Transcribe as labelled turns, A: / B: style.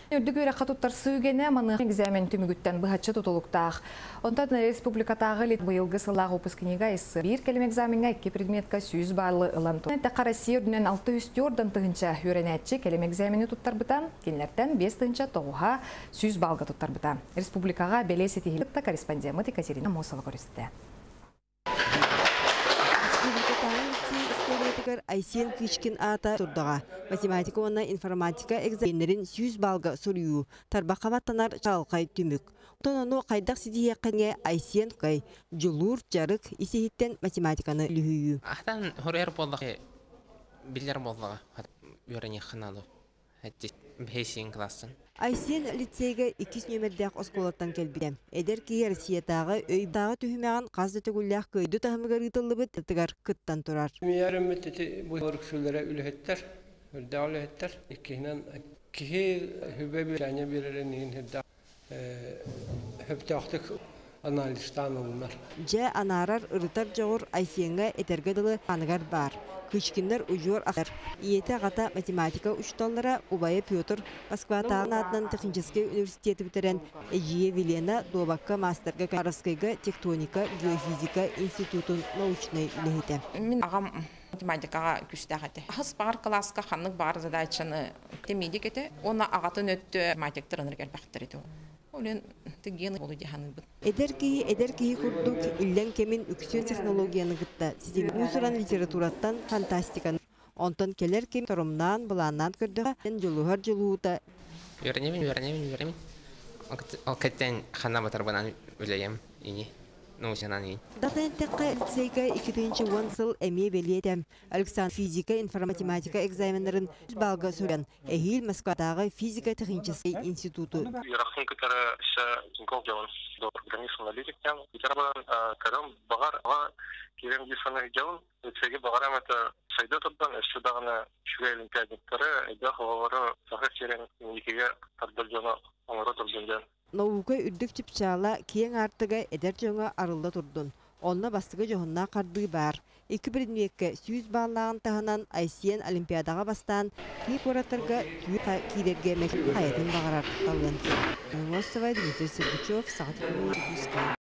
A: Үрдүк үөрэххэ туттарсыы үгэнэ маныаха экзамен түмүгүттэн быһаччы тутулуктаах. Онтон республикатааҕы быйылгы сыллаах выпускнига биир кэлим экзамеҥҥа икки предметка 100 баллы ылан Тэхха Россия үрдүнэн 604 тыһынча үөрэнээччи кэлим экзамени туттарбыта, кинилэртэн 5 тыһынча тоҕуһа 100 баллга туттарбыта. Республикаҕа бэлиэ ситиһиилик корреспондеммыт Екатерина Мосова көрүстэ.
B: Республикатааҕы лицей историятыгар Айсен Кычкин аата турдаҕа. Математика уонна информатика экзаменнэрин 100 баллга суруйуу, тарбахха баттанар чаҕылхай түмүк. Оттон ону хайдах ситиһиэххиҥэ Айсен Кай, дьулуур, дьарык, ис-иһиттэн математиканы үлүһүйүү.
C: Ахтан хоруйар буоллаҕа биллэр буоллаҕа үөрэниэххэ наада. Бэһисин класстан.
B: Айсен лицейгэ иккис нүөмэрдээх оскуолаттан кэлбитэ. Эдэр киһи Россиятааҕы өйдааҕы түһүмэҕин хас да төгүллээх кыайдыы таһымыгар ыытыллыбыт тыгар кыттан турар.
D: Үөрэммит ити бу үксүлэрэ үлэһиттэр, үрдээх үлэһиттэр. Иккиһинэн киһи хүбэ бирээнньэ биэрэрин иһин үрдээх хөптөөхтүк анализтаан ылынар.
B: Дьэ, анаарар, ырытар дьоҕур Айсеҥҥа этэргэ дылы аныгар баар. Кычкиннар удьуор ахтар. Ийэтэ аҕата математика учууталлара, убайа Петр Москватааҕы аатынан техническэй университеты бүтэрэн, эдьиийэ Вилена дуобакка маастарга Харовскайга тектоника, геофизика институтун научнай үлэһитэ.
E: Мин аҕам математикаҕа күүстээх этэ. Аһыс баҕар кылааска ханнык баҕар задачаны медик этэ. Уонна аҕатын өттө математиктар ынырык элбэхтэр этэ. Олен ген болу дьаһаныбыт.
B: Эдэр киһи курдук иллэҥ кэмин үксүн технологияны кытта ситим уус-уран литератураттан фантастиканы онтон кэлэр ким торумнаан былааннаан көрдөхө дьулуһар дьулуута
C: Үөрэнэбин, үөрэнэбин, үөрэнэбин. Ол кэттэн ханна батарбынан үлэйэм ини. Научанан ини.
B: Датентекка лицейга 2010 сыл эмиэ бэлиэтэ. Александр физика, информатематика экзаменнарын балга суруйан, эһиил Москватааҕы физико-техническэй институту
F: Үөрэххин кытары программист аналитиктен көрөм баҕар киирэн дии саныйдьабын лицейге баҕарам это сайда турдан өссө даҕаны үчүгэй олимпиадниктары элбэх оҕолору саха сирин инникигэ тардар дьону оҥоро турдун диэн.
B: Наука үрдүк чыпчаала киэҥ аартыга эдэр дьоҥҥо арылла турдун. Онно бастакы дьоһуннаах хардыы баар. Икки предмеккэ 100 баллааҕын таһынан Айсен Олимпиадаҕа бастаан кии куораттарга түүр киирэргэ хайатын баҕарар талыан. Мосова, Дмитрий Сергучев, Саха телевидение.